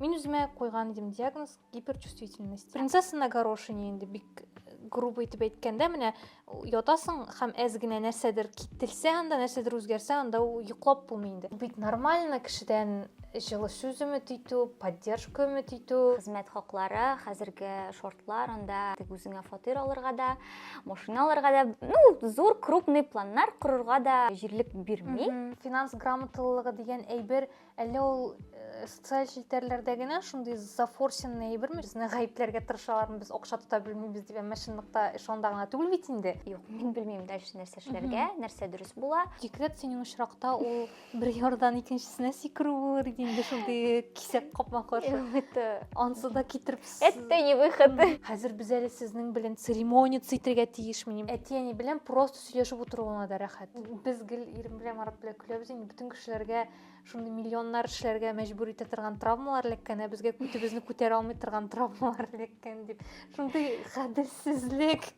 Мин үземә куйган идем диагноз гиперчувствительность. Принцесса на горошине инде бик грубо итеп әйткәндә, менә ятасың һәм әз генә нәрсәдер кителсә анда, нәрсәдер үзгәрсә анда йоклап булмый инде. Бит нормально кешедән җылы сүз өмет итү, поддержка өмет итү. Хезмәт хаклары, хәзерге шартлар, анда тик үзеңә фатир алырга да, машина алырга да, ну, зур крупный планнар корырга да җирлек бирми. Финанс грамоталылыгы дигән әйбер Әллә ул э, социаль челтәрләрдә генә шундый зафорсенный әйберме? Безне гаепләргә тырышалармы, без акча тота белмибез дип, әмма чынлыкта эш анда гына түгел бит инде. Юк, мин белмим дальше нәрсә эшләргә, нәрсә дөрес була. Декрет синең очракта ул бер ярдан икенчесенә сикерү булыр иде инде шундый кисәк капма-каршы. Это Ансы да китереп Это не выход. Хәзер без әле сезнең белән церемониться итәргә тиеш минем. Әти-әни белән просто сөйләшеп утыру гына да рәхәт. Без гел ирем белән Марат белән көләбез инде бөтен кешеләргә шундый миллионнар эшләргә мәҗбүр итә торган травмалар эләккән, ә безгә күтебезне күтәрә алмый торган травмалар эләккән дип. Шундый гаделсезлек.